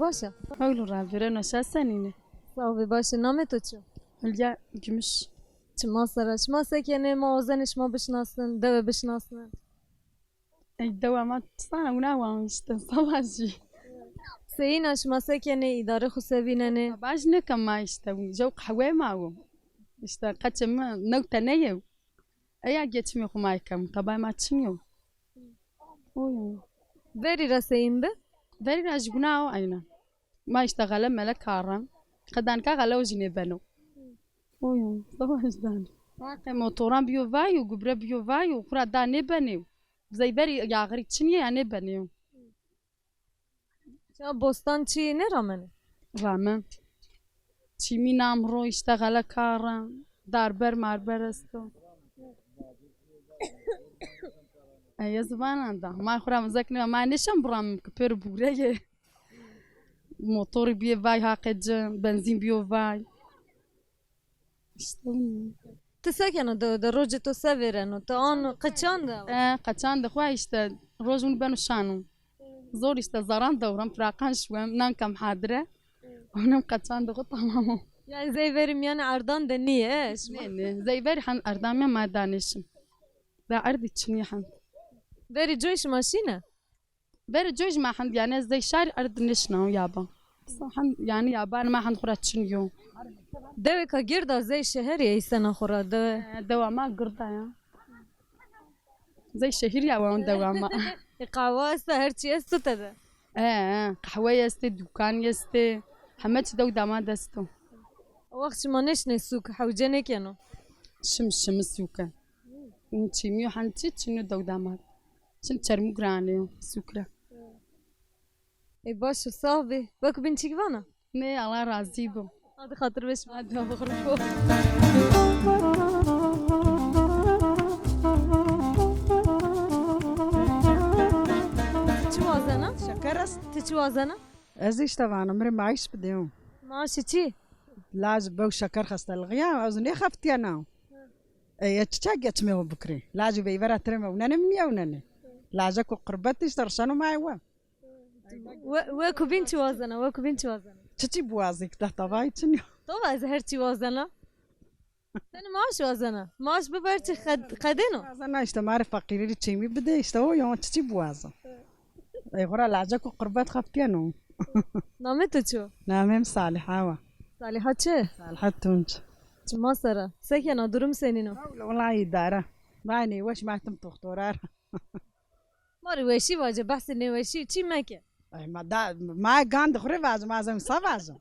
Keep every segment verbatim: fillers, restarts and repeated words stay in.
Baş a. Hewl û ra vîreno, şa senîne? Sağ ol, baş a. Namê to çi yo? Hülya Gümüş. Çima ser a. Şima se kenê, ma wazenê şima bişinasnin, dewe bişinasnin. Ey dewa ma sana wina wan işte, savaşî. Seyîn a, şima se kenê, îdare xo se vînenê? Savaş nêken ma işte, jew qehwe ma wo. İşte qeçê mi new tene yew. Eya geçimê xo ma kem, tabay ma çin yo. Oyo. Verî ra seyîn bi? Verî ra jî wina o aynen. Ma işte xele mele karin. Qedanka xele o jî nêbeno. Oyo, savaş dan. Haqê motoran biyo vay û gubre biyo vay û xura da nêbenê. Zey verî yaxirî çin yê ya nêbenê. Ça bostan çî nêramenê? Ramen. Çîmî namro, işte xele karin, darber marber esto. Eye zivanan da. Ma xura mizek nêva, ma nêşen biramim ki pêro bûrege. Motorî bîyê vay haqê ci, benzîn bîyo vay. İşte. Ti se kena dewe de, rocê to se vêreno? Ti an qeçan de? E, qeçan de xo işte, roj win beno şano. Zor işte, zaran dewrem, firaqan şuwem, nan kem hadire. Onem qeçan de xo tamam o. Yani zey verî mîyanê erdan de nîyê, e, şima? Nê, nê. Zey verî hen erdan mîyan ma danêşim. Da erdî çinî hen. Verî coy şima şîne? Verî coy jî ma hend, yani ez dey şar erd nêşinaw yaba. Hend, yani yaban ma hend xura çin yo. Dewêka gird a zey şeherî eysena xura dewe? E, dewa ma gird a ya. Zey şehir ya wan dewa ma. E, qahwa esta, her çî esto tede? E, e, qehwe estê, dukan estê. Heme çî dew dama desto. O wext şima nêşinê sûk, hewce nêkeno? Şim, şimi sûke. Çîmî yo hend çî çin o dew dama. Çin çermû giranê yo, sûkre. Ê baş û sax bî. Wek bîn çik vana? Nê, Allah razî bo. Hadi xatir be şima. Hadi oxir bo. Ti çi wazena? Şeker est. Ti çi wazena? Ez îşte vana, mi rê maaş bidê. Maaşê çi? Laj bew şeker xestelixî ya, ez nêxeftîyena. Ê, çiçek geçimê xo bikirê. Lajê veyvera tirê mi ewnenê, mi nêewnenê? Lajeko qirbet îşte rişeno ma ewe. We-, weko bîn çi wazena, weko bîn çi wazena? Çiçî biwazî ki, deh tavayî çin yo. To vazî her çî wazena. Tenê maaş wazena. Maaş bibo her çî qed-, qedêno. Wazena îşte ma rê feqîrî rê çêmî bidê îşte o yo, çiçî biwaza. Ey xura lajeko qirbet xeftîyeno. Namê to çi yo? Namê mi Saliha wa. Saliha çi? Saliha Tunç. Çima ser a? Se kena, durum senîn o? Wela îdare. Ma nêweş, ma tim toxtora ra. Ma rê weşî vace, behsê nêweşî çî meke. Ay, ma da, ma gandê xo rê vacim, ma zewin sa vacim.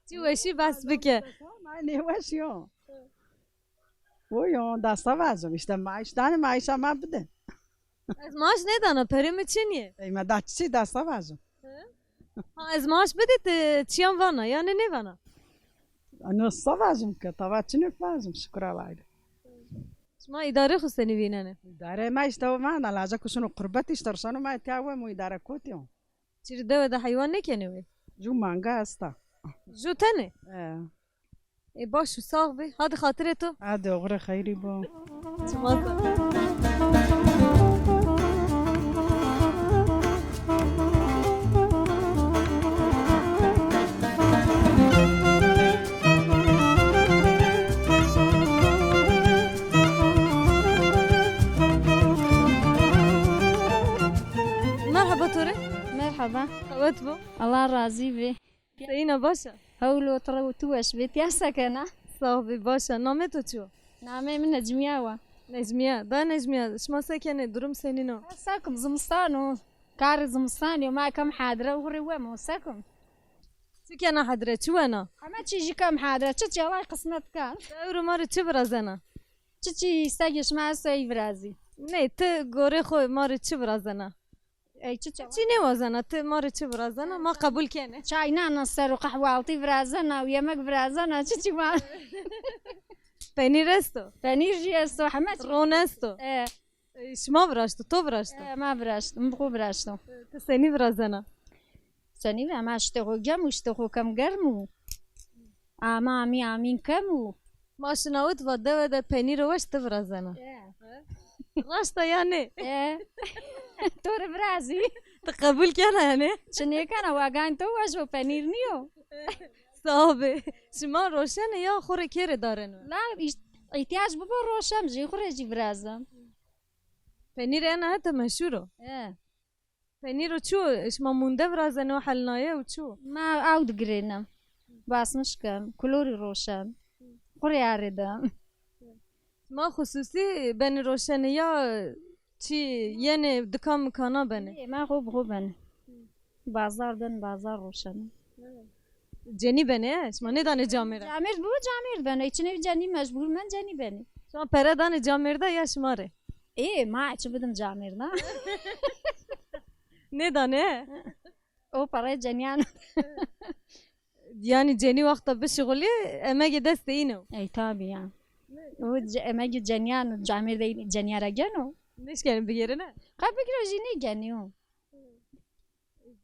Çi weşî behs bike. Ma nêweş yo. O yo, da sa vacim, îşte maaş danê, maaşa ma bidê. Ez maaş nêdana, perê mi çin yê. Ey, ma da çiçî, da sa vacim. Ha, ez maaş bidê ti çîyan vana, yanî nêvana? Ano sa vacim ke, tava çinê vacim, şukir Allahî rê. Şima îdarê xo senî vînenê? Îdare ma îşte o vana, lajeko şino qirbet îşte rişeno ma tîya we, mo îdare kotî yo. Çirî dewe de heywan nêkenê wê? Ju manga esta. Ju tenê? E. Ê baş û sax bî. Hadi xatirê to. Hadi oxirê xeyrî bo. Çima ser. Merheba to rê. Merheba. Qewet bo. Allah razî bî. Seyîn a, baş a? Hewl o, ti rew û tu weş bê, ti ya se kena? Sax bî, baş a. Namê to çi yo? Namê mi Necmîye wa. Necmîye. Da Necmîye, şima se kenê? Durum senîn o? Se kim, zimistan o. Karê zimistanî yo, ma kem hadire, oxirê wem o, se kim? Çi kena hadire, çi wena? Heme çî jî kem hadire, çiçî Allay qismet kan. Ewro ma rê çi virazena? Çiçî îstegê şima esto ey virazî. Ney, ti gorê xo ma rê çi virazena? Ey, çi çawa? Çi nêwazena, ti ma rê çi virazena, ma qebul kenê. Çay nana ser o, qehwaltî virazena, yemek virazena, çi çi ma. Penîr esto? Penîr jî esto, heme çi. Ron esto? E. E, şima viraşto, to viraşto? E, ma viraşto, mi xo viraşto. E, ti senî virazena? Senî vira, ma şitê xo gem û şitê xo kem germ û. Ama amî amîn kem û. Ma şinawit va dewe de penîro weş ti virazena. E. Raşt a ya nê? E. To rê virazî. Ti qebul kena yanî? Çi nêkena, wa ganî to wa jo, penîr nîyo. Sax bê. Şima roşenê ya xo rê kê rê dareno? La îş-, îhtîyac bibo roşem, jê xo rê jî virazim. Penîr ena hete meşhur o. He. Penîro çi o? Şima munde virazenê o, helnaye û çi o? Ma aw digirêne. Basmiş ken, kulorî roşen. Xo rê arêde. Ma xusûsî benê roşenê ya çi yenê dikan mikana benê? Ê, ma xo bi xo benê. Bazar ben, bazar roşenê. Cenî benê, e? Şima nêdanê camêrd ra? Camêrd bibo, camêrd benê. Çinê cenî mecbur men cenî benê. Şima pere danê camêrda ya şima rê? Ê, ma çi bidim camêrda? Nêdanê? O pereyê cenîyan. Yanî cenî wexta bişixulî, emegê destê îne o. Ey, tabî ya. O ce-, emegê cenîyan, camêrdê cenîya ra geno. Nêşkenê bigêrene? Qe bigiro jî nêgenî o.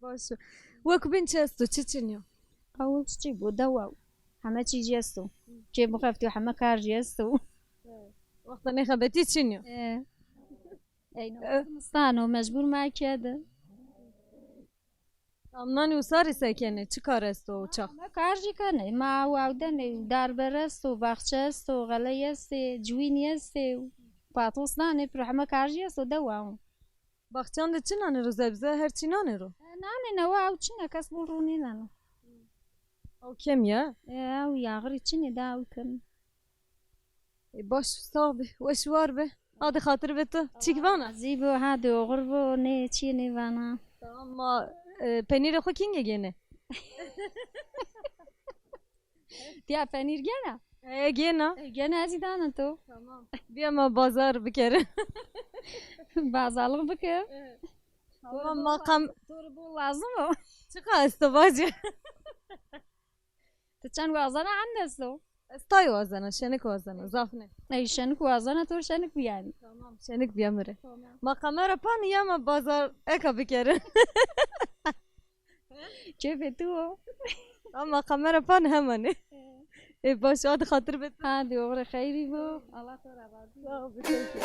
Baş o. Wek bîn çi esto, çi çinî yo? Aw çiçî bo, dewa. Heme çî jî esto. Kê bixeftîyo, heme kar jî esto. Wexta nêxebetî çinî yo. E. Eyno. E. Zimistan o, mecbur ma kedi. Amnanî usarî se kenê? Çi kar esto o çax? Ma kar jî kenê. Ma aw awdenê, darber esto, baxçe esto, xeley estê, ciwînî estê, patos danê, piro heme kar jî esto, dewa o. Baxçeyan de çi nanê ro, zebze, her çî nanê ro? E, nanê, newe aw çin a, kes bol ro nêneno. Aw kemî ya? E, aw yaxirî çinê de, aw kemî. E, baş, sax bî, weş û war bî. Hadi xatir bê tu. Çîk vana? Zî bo, hadi oxir bo, nê çîyê nêvana. Tamam, ma, e, penîrê xo kînge gênê? Tiya penîr gena? E, gena. E, gena, ez zî dana to. Tamam. Bîya ma bazar bikerin. Bazarlix bike. Evet. Tamam, ma qam- To rê bol lazim o. Çiqa esto vacî? Ti çend wazena, hend esto? Ez tay wazena, şenik wazena, zaf nê. Ey, şenik wazena, to rê şenik bî yanî. Tamam, şenik bîya mi rê. Tamam. Ma kamera panî ya ma bazar eka bikerin? Kêfê tu o. Ama kamera panî hemanê. Ê baş, hadi xatir bê. Hadi, oxirê xeyrî bo. Allah to ra razî bo. Sağ ol, teşekkür.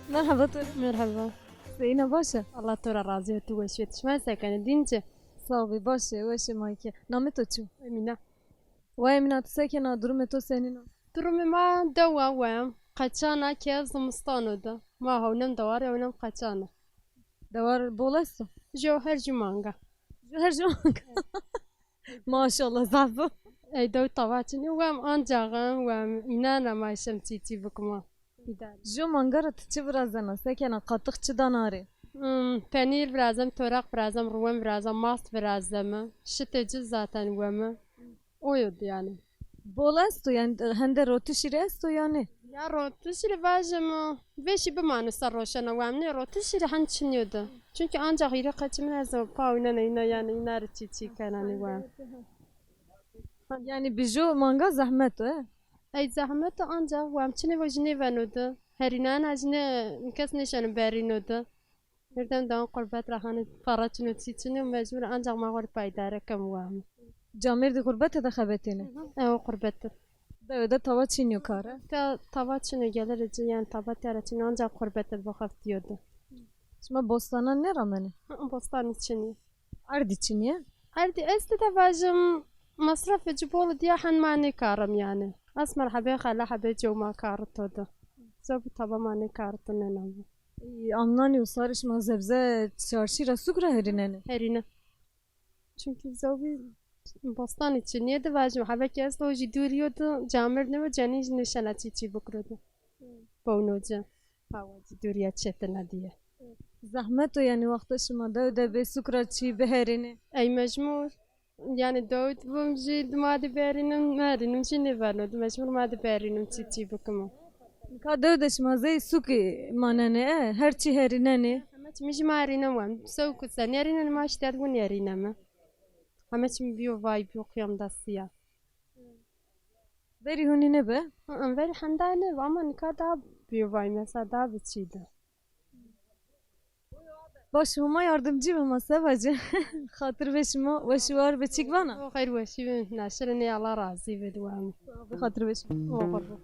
Merhaba to. Merhaba. Zeyna baş a? Allah to ra razî bo, tu weş bê. Şima se kenê, dîn ci? Sağ ol, baş ê, weş ê ma kî. Namê to çi? Emîne. Wa Emîna, ti se kena, durumê to senîn o? Durumê ma dewa wem, qeçan a ke zimistan o de. Ma hewnem dewar, hewnem qeçan a. Dewar bol esto? Jo, her ju manga. Jo, her ju manga. Maşallah, zaf bo. Ey dew tava çinî, wem ancaxim, wem înan ra ma şem çî çî bikima. Jo manga ra ti çi virazena? Se kena, qatix çi dana rê? Hmm, penîr virazem, toraq virazem, ruwen virazem, mast virazem. Şitê ci zaten wemi. O yo di yanî. Bol esto yanî, hende rotişî rê esto yanî? Ya rotişî rê vajim, vêşî bimano ser roşena wemnê, rotişî rê hend çinî yo di. Çunkî ancax hîrê qeçî min ez o pa winena îna yanî, îna rê çî çî kenanî wem. Yanî bi jo manga zehmet o, e? Ey zehmet o, ancax wem çinê vo jî nêveno di. Herînena jî nê, kes nêşeno berîno di. Hirdem dewan qurbet ra hanê, para çin o, çî çin o, mecbur ancax ma xo rê pa îdare kem wem. Camêrdî qurbete de xebetêne? Ew qurbet de. Dewe de tava çin yo kare? Te tava çin o, gelirê ci yanî tava tîya ra çin o, ancax qurbete de bo xeftîyo di. Şima bostanan nêramenê? Hı, bostanî çinî. Erdî çinî ye? Erdî estê de vajim, mesrefê ci bol dîya, hen ma nêkarim yanî. Esmer hebê xele hebê cew ma karito de. Zobî taba ma nêkarito nênamo. Ey, amnanî usarî şima zebze çarşî ra, sûk ra herînenê? Herîne. Çunkî zobî bostanî çinî ye de vajim, hebekî esto o jî dûrî yo de, camêrd nêbo, cenî jî nêşena çî çî bikiro de. Bewno ci. Hawa ci dûrî ya, çetin a dîye. Zehmet o yanî, wexta şima dew de bê, sûk ra çî biherînê? Ey mecbur. Yanî dew de bim jî, ma de berînim, merînim jî nêveno, mecbur ma de berînim, çî çî bikimo. Nika dew de şima zey sukî manenê, e, her çî herînenê. Heme çî mi jî ma erînen wen. Sewk û senî erînen, ma îşte win erîneme. Heme çî mi bîyo vay, bîyo qiyam destî ya. Verî hûnî nêbi? Hı hı, verî henda nêbi ama nika da bîyo vay, mesela da bi çî de. Baş, Homa yardımcı be ma, se vacî. Xatir be şima, weş û war be, çîk vana? O xeyr weşî be, naşirê nê, Allah razî be, dua mi. Xatir be şima. O qurban.